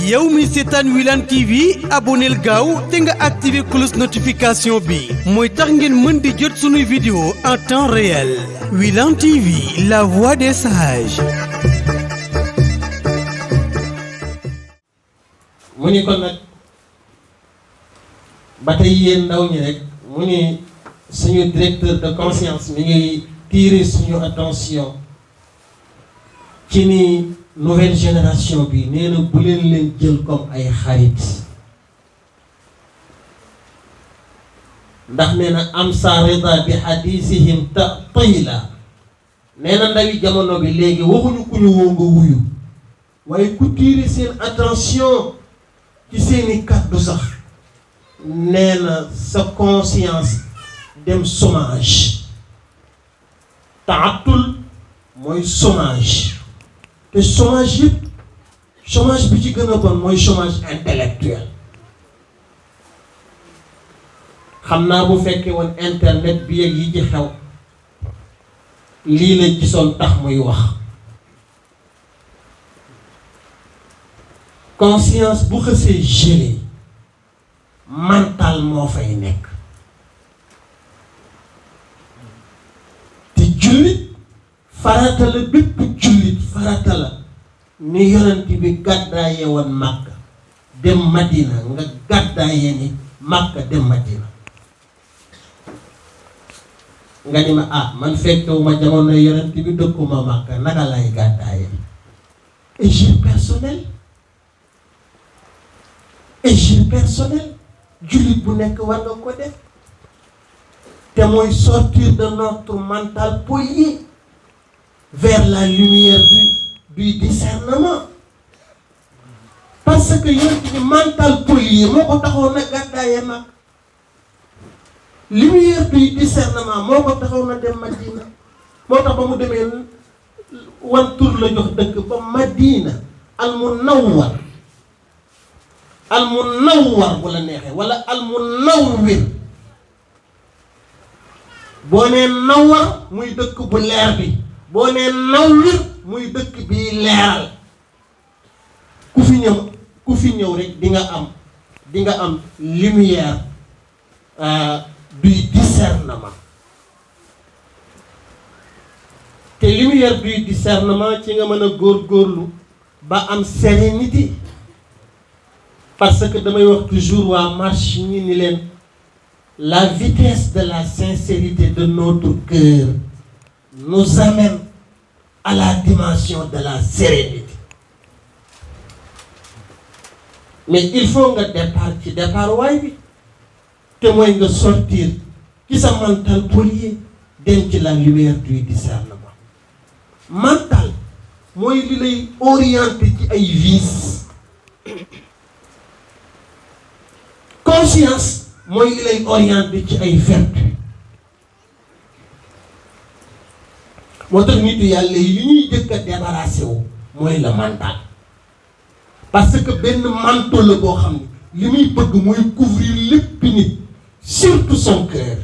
yow mi seetaan Wilane TV abonneel gaaw te nga activé cloche notification bi mooy tax ngeen mën di jot sunuy vidéo en temps réel. Wilane TV, la voix des sages. mu ni kon nag ba tey yéen ndaw ñi rek mu ni suñu directeur de conscience mi ngi tirer suñu attention ci ni nouvelle génération bi nee na bu leen jël comme ay xarit ndax nee na am sa rida bi hadisihim tila nee na ndawi jamono bi léegi waxuñu ku ñu woo nga wuyu waaye ku tirer seen attention ci seeni kàddu sax nee na sa conscience dem chômage taatul mooy chômage te chômage yëpp chômage bi ci gën a bon mooy chômage intellectuel xam naa bu fekkee woon internet bi ak yi ci xew lii la gisoon tax muy wax conscience bu xësee gelé mental moo fay nekk te jullit farata la bépp jullit farata la ni yonent bi gàddaaye woon Makka dem Madina nga gàddaaye ni Makka dem Madina nga ni ma man fekkewuma jamono yonent bi dëkkuma Makka naka lay gàddaaye égir personnel jullit bu nekk war nga ko def te mooy sortir de notre mental pollué vers la lumière du discernement parce que yonent bi mental pollué moo ko taxoon na gàddaaye mag lumière du discernement moo ko taxoon na dem Madina moo tax ba mu demee wan tur la jox dëkk ba Madina al munawwar bu la neexee wala al munawwir boo nee nawwar muy dëkk bu leer bi boo nee nawwir muy dëkk bi leeral ku fi ñëw rek di nga am lumière du discernement te lumière du discernement ci nga mën a góorgóorlu ba am sérénité parce que damay wax toujours waa marche ñi ni leen la vitesse de la sincérité de notre cœur nous amène à la dimension de la sérénité mais il faut nga départ waay bi te mooy nga sortir ci sa mental pollué dem ci la lumière du discernement mental mooy li lay orienté ci ay vices conscience mooy li lay orienté ci ay vertu moo tax nitu yàlla yi li ñuy jëkk a débarrassé wu mooy le mental parce que benn manteau la boo xam ne li muy bëgg mooy couvrir lépp nit surtout son cœur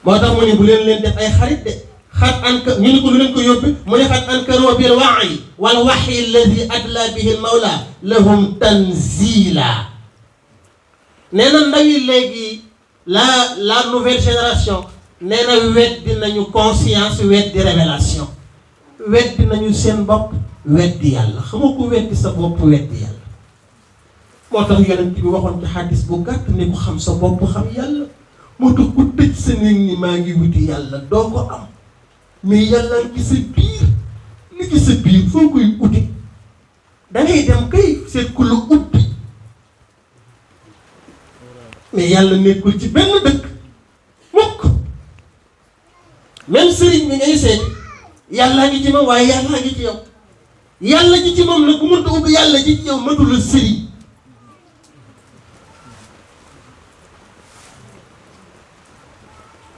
moo tax mu ne bu leen def ay xarit de xat anka ñu ni ko lu leen ko yóbbi mu ne xat ankaroo bil wa'i wal wahyi alladi adla bihi al mawla lahum tanzila nee na ndawi léegi la nouvelle génération nee na weddi nañu conscience weddi révélation weddi nañu seen bopp weddi yàlla xam nga ko weddi sa bopp weddi yàlla moo tax yonent bi waxoon ci xadis bu gàtt ne ku xam sa bopp xam yàlla moo tax ku tëj sa néeg ni maa ngi wuti yàlla doo ko am mais yàlla ngi sa biir li ci sa biir foo koy uti dangay dem kay seet ku la ubbi mais yàlla nekkul ci benn dëkk mukk même sëriñ bi ngay seet yàllaa ngi ci moom waaye yàllaa ngi ci yow yàlla ji ci moom nag ku mënta ubbi yàlla ji ci yow matul la sëriñ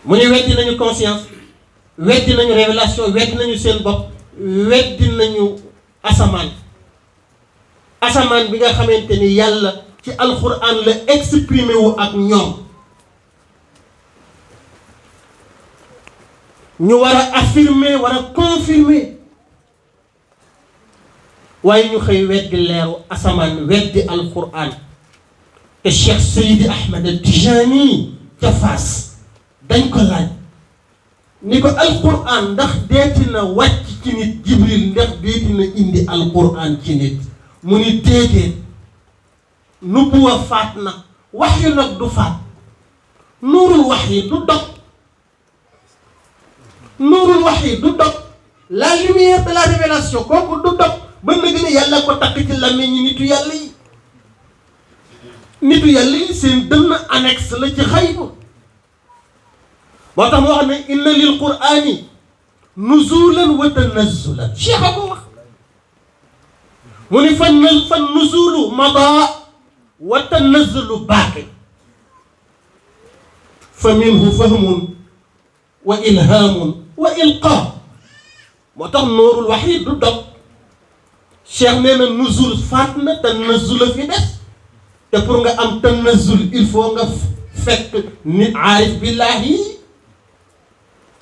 mu ne weddi nañu conscience weddi nañu révélation weddi nañu seen bopp weddi nañu asamaan bi nga xamante ni yàlla ci alxuraan la exprimé wu ak ñoom ñu war a affirmer war a confirmer waaye ñu xëy weddi leeru asamaan weddi alquran te Cheikh Seydi Ahmed Tijani ca Faas dañ ko laaj ni ko alquran ndax deeti na wàcc ci nit Jibril ndax deeti na indi alquran ci nit mu ni déedéet nubuwa faat na wax yu nag du faat nuurul wax yi du dog nuurul wax yi du dog la lumière de la révélation kooku du dog ba na gën a yàlla ko takk ci làmmiñ ñi nitu yàlla yi nitu yàlla yi seen dënn annexe la ci xaybu moo tax moo xam ne inna lil qur'ani nuzulan wa tanazzulan cheikh a ko wax mu ni fan nuzulu mada wa tanazzulu baaqi fa minhu fahmun wa ilhamun wa ilqa moo tax noorul wax yi du dog cheikh nee na nuzul faat na tanazzul fi des te pour nga am tanazzul il faut nga fekk nit aarif billahi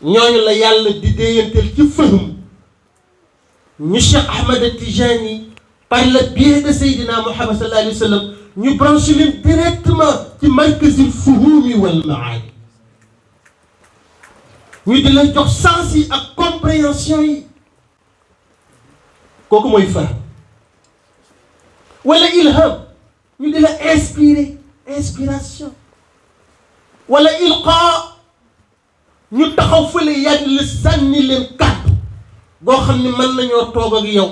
ñooñu la yàlla di déyanteel ci faham ñu Cheikh Ahmed Tijani par le biais de Seydina Muhammad sallallahu alayhi wa sallam ñu branché leen directement ci markazil fuhumi wal maani ñu di la jox sens yi ak compréhension yi kooku mooy faham wala ilham ñu di la inspiration wala ilqa ñu taxaw fële yàgg la sànni leen kàddu goo xam ne mën nañoo toog ak yow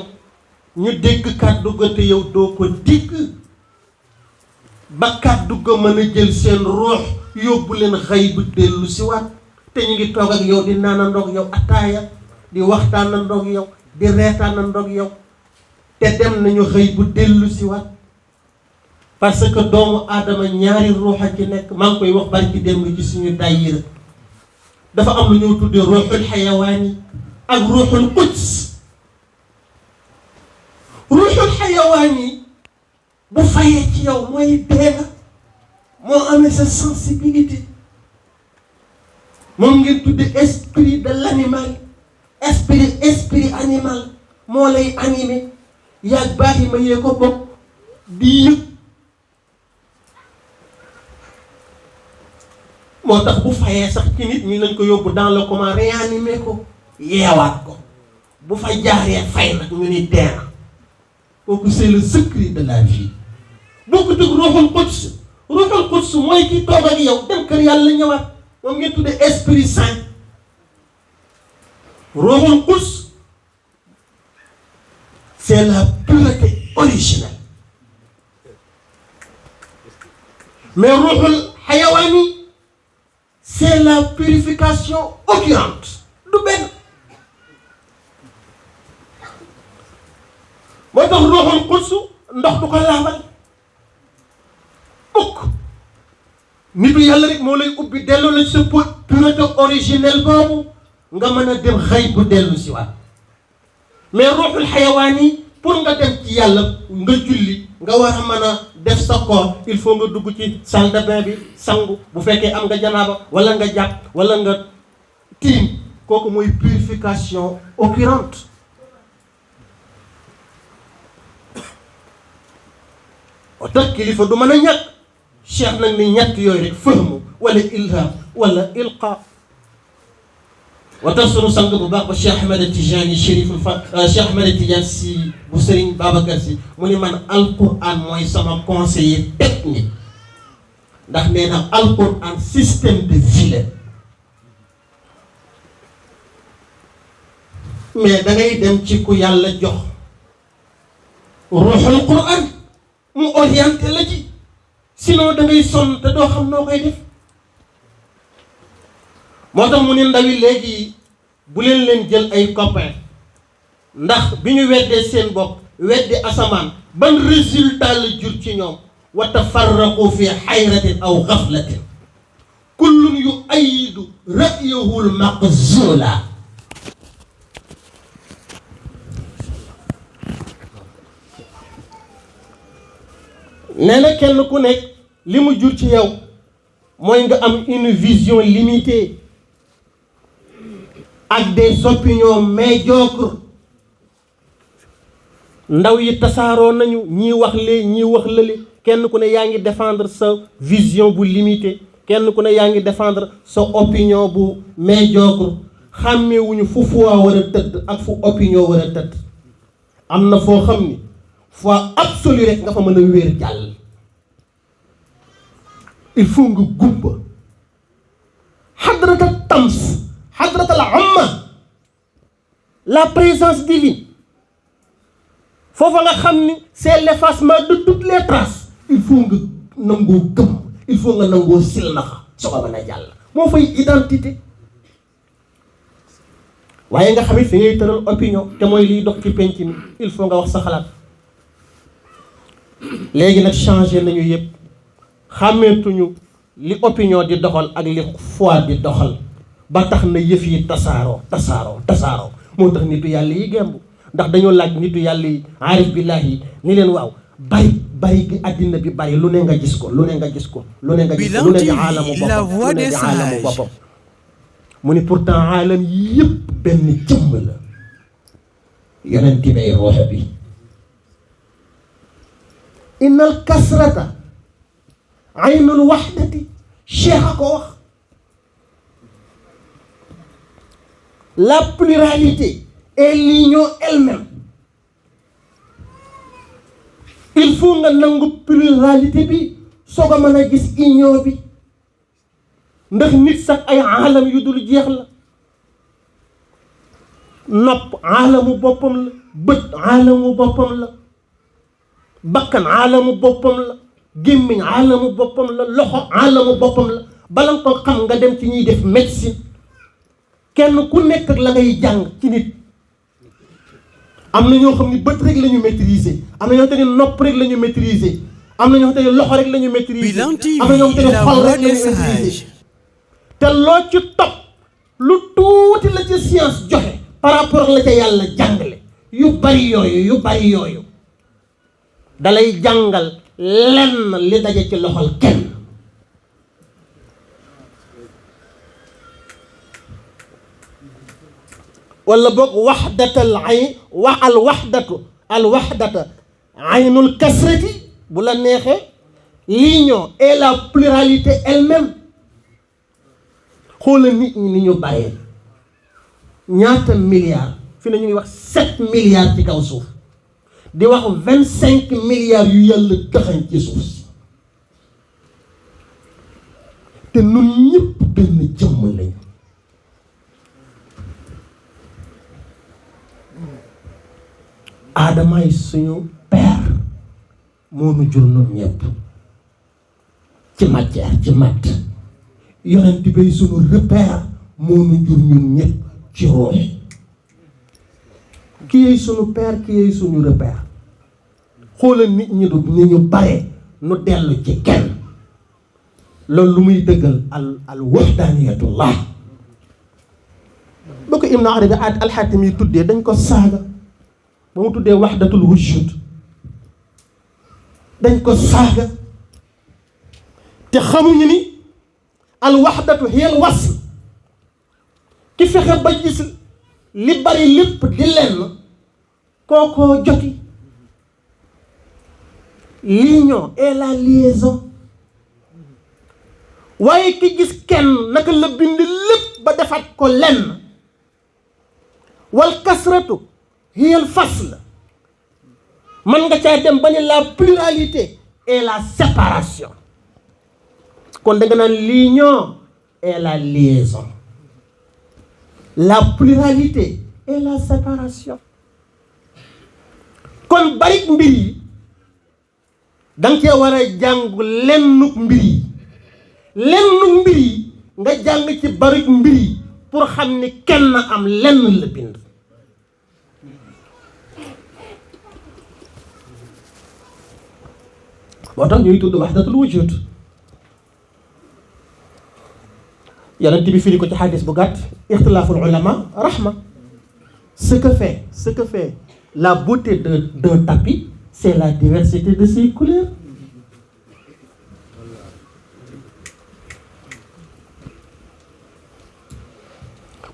ñu dégg kàddu ga te yow doo ko dégg ba kàddu ga mën a jël seen ruux yóbbu leen xëy bu dellu si waat te ñu ngi toog ak yow di naanandoog yow ataaya di waxtaanandoog yow di reetaanandoog yow te dem nañu xëy bu dellu si waat parce que doomu aadama ñaari ruux a ci nekk maa ngi koy wax barki démb ci suñu daayira dafa am lu ñëw tuddee ruuxul xayawaani ak ruuxul quds ruuxul xayawaani bu fayee ci yow mooy dee nga moo amee sa sensibilité moom ngeen tuddee esprit de l'animal esprit animal moo lay animé yaag baax yi ma yee ko bopp di yëg moo tax bu fayee sax ci nit ñi lañ ko yóbbu dans le coma réanimé ko yeewaat ko bu fa jaaree fay nag ñu ni dee na kooku c'est le secret de la vie boo ko dëgg ruuxul quds mooy ki toog ak yow dem kër yàlla ñëwaat moom ngeen tuddee esprit saint ruuxul quds c'est la pureté originelle mais ruuxul xayawaani c'est la purification occurrente du benn moo tax ruuxul quds ndox du ko laabal mukk nitu yàlla rek moo lay ubbi delloo la sa pureté originelle boobu nga mën a dem xëy bu dellu si waat mais ruuxul xayawaan yi pour nga dem ci yàlla nga julli nga war a mën a def sa koor il faut nga dugg ci salle de bain bi sangu bu fekkee am nga janaaba wala nga jàpp wala nga tiim kooku mooy purification occurrente o tax kilifa du mën a ñàkk cheikh nag ni ñett yooyu rek fahmu wala ilham wala ilqa wa tax sunu sang bu baax ba Cheikh Ahmed Tijani Chériful fa Cheikh Ahmed Tidiane si bu Serigne Babacar si mu ni man alquran mooy sama conseiller technique ndax nee na alquran système de vie la mais da ngay dem ci ku yàlla jox ruuxul quran mu orienté la ci sinon da ngay sonn te doo xam noo koy def moo tax mu ne ndawi léegi bu leen jël ay copain ndax bi ñu weddee seen bopp weddi asamaan ban résultat la jur ci ñoom wa tafarraqu fi xayratin aw xaflatin kullun yu ayidu ra'yahul maqzula nee na kenn ku nekk li mu jur ci yow mooy nga am une vision limitée ak des opinions médiocres ndaw yi tasaaroo nañu ñii wax lee ñii wax lële kenn ku ne yaa ngi défendre sa vision bu limité kenn ku ne yaa ngi défendre sa opinion bu médiocre xàmmeewuñu fu foi war a tëdd ak fu opinion war a tëdd am na foo xam ni foi absolue rek nga fa mën a wéer jàll il faut nga gumba xadrata tams xadrata al amma la présence divine foofa nga xam ni c'est l'effacement de toutes les traces il faut nga nangoo gëm il faut nga nangoo silmaxa soo ko mën a jàll moo fay identité waaye nga xam ne fi ngay tëral opinion te mooy liy dox ci penc mi il faut nga wax sa xalaat léegi nag changé nañu yëpp xàmmeetuñu li opinion di doxal ak li foi di doxal ba tax na yëf yi tasaaroo moo tax nitu yàlla yi gemb ndax dañoo laaj nitu yàlla yi aarif billaahi ni leen waaw bari gi àddina bi bari lu ne nga gis ko lu ne nga gis ko lu ne di aalamu boppam mu ni pourtant aalam yëpp benn jëmm la yonent bay ruux bi innal kasrata aynul wahdati cheikh a ko wax la pluralité est l'union elle-même il faut nga nangu pluralité bi soo ko mën a gis union bi ndax nit sax ay aalam yu dul jeex la nopp aalamu boppam la bët aalamu boppam la bakkan aalamu boppam la gémmiñ aalamu boppam la loxo aalamu boppam la bala nga ko xam nga dem ci ñuy def médecine kenn ku nekk ak la ngay jàng ci nit am na ñoo xam ni bët rek la ñu maîtriser am na ñoo xam ne nopp rek la ñu maîtriser am na ñoo xam ne loxo rek la ñu maîtriser am na ñoo xam ne xol rek la ñu maîtriser te loo ci topp lu tuuti la ci science joxe par rapport ak la ca yàlla jàngale yu bari yooyu dalay jàngal lenn li daje ci loxol kenn wala boog waxdatal ayn al waxdata aynul kasrati bu la neexee l'union et la pluralité elle-même xoolal nit ñi ni ñu bàyyee ñaata milliards fi ne ñu ngi wax 7 milliards ci kaw suuf di wax 25 milliards yu yàlla taxañ ci suuf si te nun ñëpp benn jëmm lañu aadamaay suñu père moo nu jur nun ñëpp ci matière ci mat yonent bi suñu repère moo nu jur ñun ñëpp ci ruux ki yey suñu père ki yey suñu repère xoolal nit ñi ni ñu bare nu dellu ci kenn loolu lu muy dëggal al wahdaniyatullah ba ko Ibn Arabi al-Hatimi yi tuddee dañ ko saaga ba mu tuddee wahdatul wujud dañ ko saaga te xamuñu ni al wahdatu hiya al wasl ki fexe ba gis li bari lépp di lenn kookoo joti l'union et la liaison waaye ki gis kenn naka la bind lépp ba defaat ko lenn wal kasratu hiya al fasl man nga caa dem ba ne la pluralité et la séparation kon da nga naan l'union et la liaison la pluralité et la séparation kon barik mbir yi danga cee war a jàng lennuk mbir yi nga jàng ci barik mbir yi pour xam ni kenn am lenn la bind moo tax ñuy tudd wahdatul wujud yonent bi firi ko ci xadis bu gàtt ixtilaaful ulama rahma ce que fait la beauté d'un tapis c'est la diversité de ses couleurs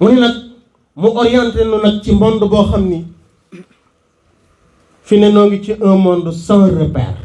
mu ni nag mu orienté nu nag ci monde boo xam ni fi ne noo ngi ci un monde sans repère